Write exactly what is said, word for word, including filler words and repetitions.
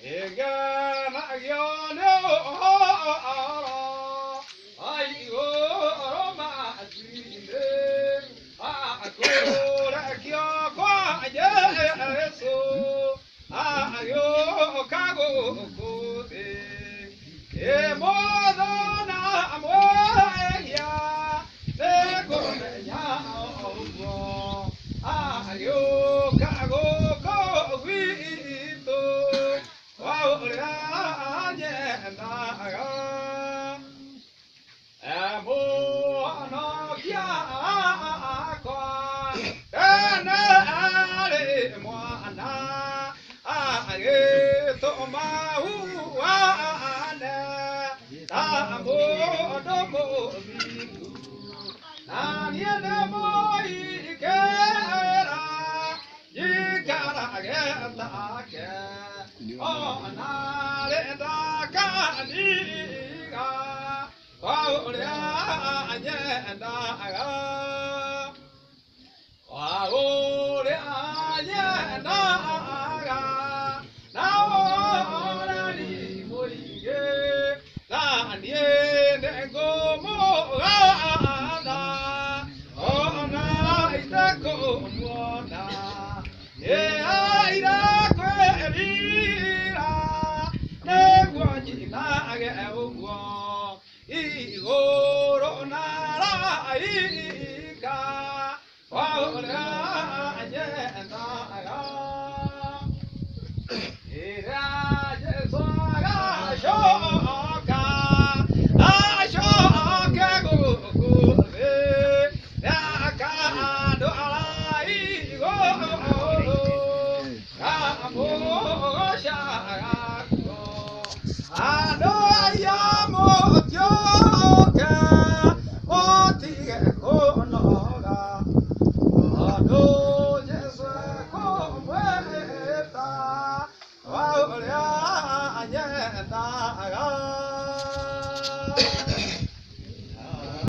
Ègv̀n àgìò nø ò rò, àìgò rò màzìnø, àkùrv̀kìò kwà Yesu, àgìò kàgò kùdì. Èmò dø nà mò èyà, nègò mèyà ògò, àgìò kàgò kò wìtò. Wa ò rà nyèndàgà. Èmò nò kìà kwa. Ènè àrè mò nà. Àgè tò mà hù wà nè. Tà mò dò mò mì gù. Nà nyè nè mò ì kè rà. Yí kàrà gè tà kè. Ò nà rè dà kà nì gà. Wa ò rà nyèndàgà. Wa ò rà nyèndàgà. Nà ò rà rì mò ì gè. Nà nyè nè gò mò gà nà. Ò nà ì tè kò mò nà. Ì à ì rà kwè rì rà. Nè gwà jì nà gè ò gwà. Ì gò rò nà rà ì kà. Wa ò rà nyèndàgà. Ì rà